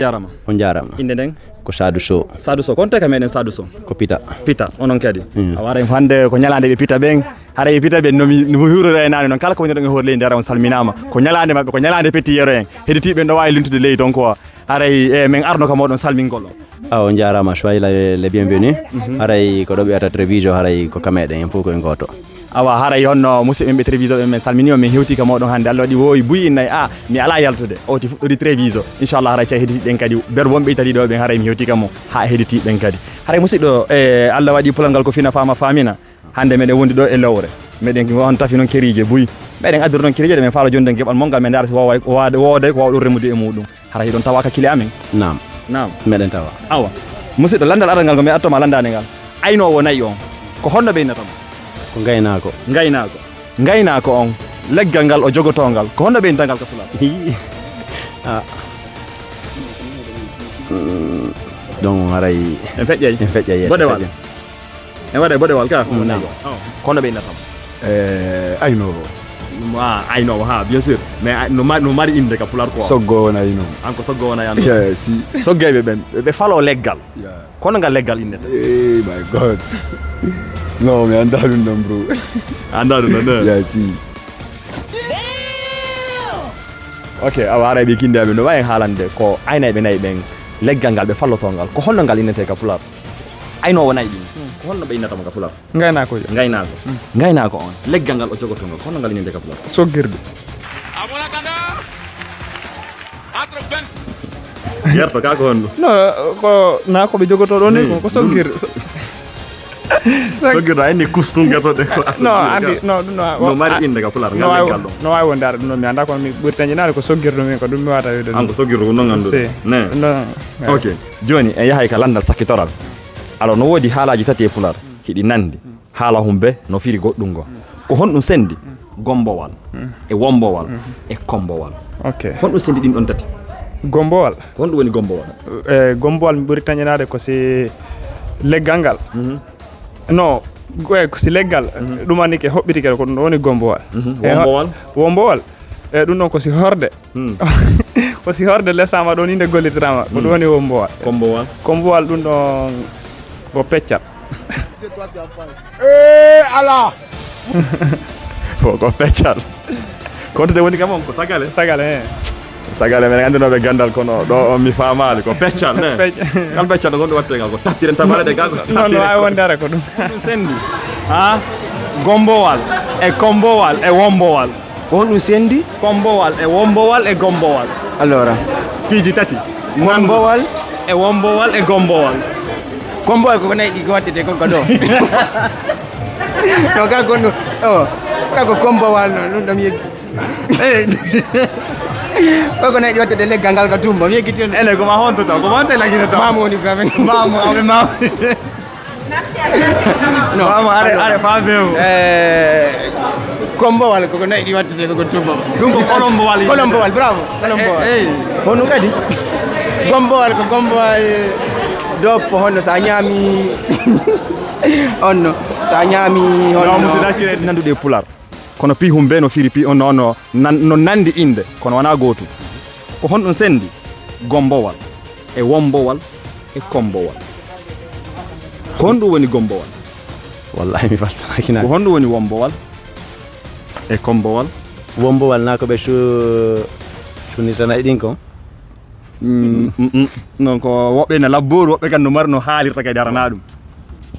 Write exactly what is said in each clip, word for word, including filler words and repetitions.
Jarama. On jarama. Inde nden? Ko Sadou Sow. Sadou Sow, kon te ka meɗen Sadou Sow? Ko Pita. Pita, onon kadi. Mm. A waray hande ko ñalaande ɓe Pita ɓen. Haray Pita ɓen no mi, no mi hurori e nane noon. Kala ko woni ɗon e hoore leydi, haray on salminaama. Ko ñalaande maɓɓe, ko ñalaande petit yero en. Heditiiɓe ɓen ɗo waawi lintude leydi, donc, haray, e, men arno ka mooɗon salmingol on. Awa, on jarama, soyez les, les bienvenus. Mhm. Haray ko ɗo ɓe wiyata Treviso, haray ko ka meɗen, en fof ko en gooto. Awa, haray honno musidɓe men ɓe Treviso ɓe, men salmini on, men hewti ka mooɗon hande. Allah waɗi woowi buy innay, a, mi ala yaltude. O ti fuɗɗori Treviso. Inchallah, haray cay heditiiɓe ɓen kadi, ber wonɓe Italie ɗo ɓen, haray mi hewti ka mo, ha heditiiɓe ɓen kadi. Haray musidɗo, e, Allah waɗi pular ngal ko fina fama famina. Hande meɗen wondi ɗo e lowre. Meɗen on tafi noon keriije buy. Meɗen addude noon keriije ɗe men faala jonde geɓal mon ngal, men ndaara si wooway, woowde, woowde ko wawɗo remude e muɗum. Hara hiɗon tawa ka kile amen? Naam. Naam. Meɗen tawa. Awa. Musidɗo, landal arangal ngo mi attoma landade ngal. Aynoowo nayi on, ko honno ɓe innata mo? Ko ngaynaako. Ngaynaako. Ngaynaako on, leggal ngal o jogotongal, ko honno ɓe innata ngal ka Pulaar? Hii. Ah. Mm, donc haray en feƴƴay. En feƴƴay yeeso. Boɗewal. Feƴƴay. En waɗay boɗewal ka? Mm, naam. Oh. Ko honno ɓe innata mo? Eh, aynoowo. Ah, aynoowo, ha, bien sûr. Mais, ah, no ma-, no mari innde ka Pulaar ko? Soggo wona aynoowo. An ko soggo wona aynoowo? Yeah, si. Soggeeɓe ɓen, ɓe, ɓe falo leggal. Yeah. Kono ngal leggal innete? Eh, my God. No, mi anndaa ɗum ɗon, bro. A anndaa ɗum ɗon, eh? Yeah, si. Ok, awa haray ɓe kinndi amen no wawi haalande ko aynayɓe nayi ɓen, leggal ngal ɓe falloto ngal. Ko honno ngal innete ka Pulaar? Aynoowo nayi ɗin. Hmm. Ko honno ɓe innata mo ka Pulaar? Ngaynaako. Ngaynaako. Hmm. Ngaynaako on. Leggal ngal o jogoto ngal. Ko honno ngal innete ka Pulaar? Soggirde. Yerto ka ko honɗum? No, ko na ko ɓe jogoto ɗon ni, ko, ko soggir-, so-, soggirde, a inni kustungertoɗe ko a soggirde. No, andi, no, ɗum no, no mari innde ka Pulaar, no ngal waawi, leggal ɗon. No waawi wonde ara ɗum ɗo, mi anndaa kono mi ɓuri tañinaade ko soggirde min, ko ɗum mi waawata wiide ɗum. An ko soggirde ko non anndude. Si. Ne. No. Ok, jooni en yahay ka lanndal sakkitoral. Alors, no woodi haalaaji tati e Pulaar, hiɗi nanndi. Haala humbe no firi goɗɗum ngo. Ko honɗum sendi gombowal e wombowal e kombowal? Ok. Honɗum sendi ɗin ɗon tati? Gombowal. Ko honɗum woni gombowal? E, gombowal mi ɓuri tañinaade ko si leggal ngal. Mhm. No, e, ko si leggal. Mhm. Ɗum anni ke hoɓɓitike ko ɗum ɗon woni gombowal. Mhm. E, ho-, wombowal? Wombowal. E, ɗum ɗon ko si horde. Hmm. Ko si horde lesama ɗon, inde gollitirama. Ko ɗum woni wombowal. Kombowal? Kombowal ɗum ɗon ko peccal. Eh, ala! Ko, ko peccal. Ko honto woni kam on? Ko sagale? Sagale, eh. Sagale, men anndinooɓe ganndal, kono ɗo on mi faamaali. Ko peccal, ne? Pec-, ngal peccal ɗo, honɗum waɗetee ngal? Ko tappiren tabare ɗe gaa, ko non, no tappiren. Waawi wonde ara ko ɗum. Ɗum sendi. Ha? Gombowal e kombowal e wombowal. Ko honɗum sendi? Kombowal e wombowal e gombowal. Allora. Piiji tati. Kombowal. E wombowal e gombowal. Kombowal ko ko nayi ɗi ko waɗetee kon ka ɗo. No, ka kon ɗo. O, ka ko kombowal no, ɗum ɗo mi yeggi. Eh. Ko ko nayi ɗi waɗetee leggal ngal ka tumba, mi yeggitii on. Ele ko ma honto taw, ko ma honto lagino taw. Maamu woni ko amen. Maamu, amen maamu. No. Maamu, are, are, fa bew. Eh, kombowal, ko ko nayi ɗi waɗetee ko ko tumba. Ɗum ko kolombowal. Kolombowal, bravo. Kolombowal. Eh, eh. Honɗum kadi? Gombowal ko gombowal doppo, honno sa ñaami, honno sa ñaami, honno. No, musidɗo, accire nandude e Pulaar. Kono pi humbe no firi pi, on, no, no, nan-, no nandi innde, kono wonaa gootum. Ko honɗum sendi gombowal e wombowal e kombowal? Ko honɗum woni gombowal? Wallahi, mi faltanaaki na. Ko honɗum woni wombowal e kombowal? Wombowal na ko ɓe su-, sunitana e ɗin kon? Mm, mm, mm. Non ko woɓɓe na labbooru, woɓɓe kan no mari no haalirta kadi arana ɗum.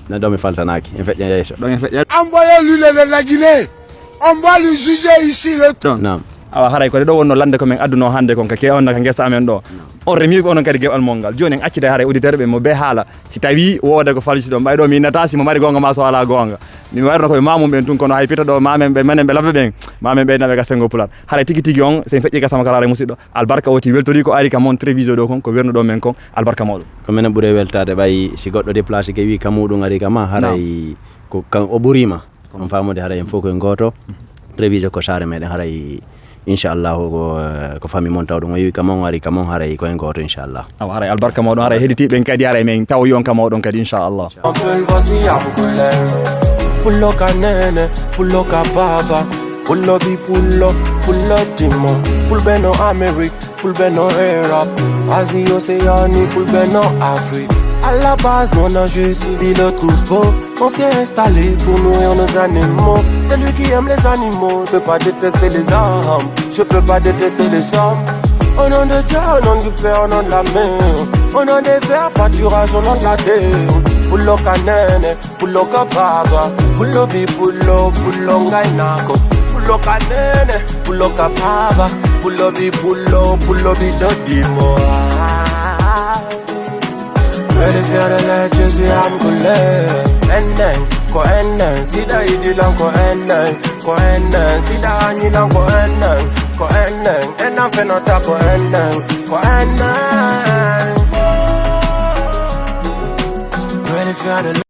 Na ɗo mi faltanaaki, en feƴƴa yeeso. Ɗon en feƴƴa. Envoyez-lui le, le, la Guinée. On va lui juger ici le. Ɗon. Naam. Awa, haray ko ɗo wonno lande ko men adduno hannde kon ka ke on ka ngesa amen ɗo. On remiiɓe onon kadi geɓal mon ngal. Jooni en accida haray auditeur ɓe mo be haala. Si tawi wooda ko falsi ɗon, ɓay ɗo mi innata si mo mari goonga ma so alaa goonga. Mi warno koye mamum ɓen tun, kono hay pita ɗo mamen ɓe, menen ɓe labbe ɓen. Mamen ɓe naɓe ka sengo Pulaar. Haray tigi tigi on, sen feƴƴi ka sama kala haray musidɗo. Albarka oti weltori ko ari ka mon Treviso ɗo kon, ko wernuɗo men kon, albarka mawɗo. Ko minen ɓuri weltaade ɓay si goɗɗo déplacé ke wi ka muɗum ari ka ma, haray ko kan o ɓurima. On faamude haray en fof koye gooto. Treviso ko saare meɗen, haray inchallahu ko, eh, ko famille mon tawɗum o yewi ka mon, ari ka mon, haray koye gooto inchallah. Awa, haray albarka mawɗo, haray heditiiɓe ɓen kadi, haray men tawoyi on ka mawɗon kadi inchallah. Pullo ka nene, pullo ka baba, pullo bi pullo, pullo timo, fulɓe no Amérique. Full ben en Europe, Asie, Océanie, full ben en Afrique. À la base, nous on a juste suivi le troupeau. On s'est installé pour nourrir nos animaux. Celui qui aime les animaux ne peut pas détester les hommes. Je peux pas détester les hommes. Au nom de Dieu, au nom du Père, au nom de la mère. Au nom des verts, pâturage, au nom de la terre. Pulo kanene, pulo kababa, pulo bi pulo, pulo ngainako. Pulo kanene, pulo kababa, pulo bi pulo, pulo bi dodimo. Very fear the light, you see I'm cool. Enen, ko enen, sida idilan ko enen, ko enen, sida anilan ko enen, ko enen, enen fenota ko enen, ko enen. Very fear the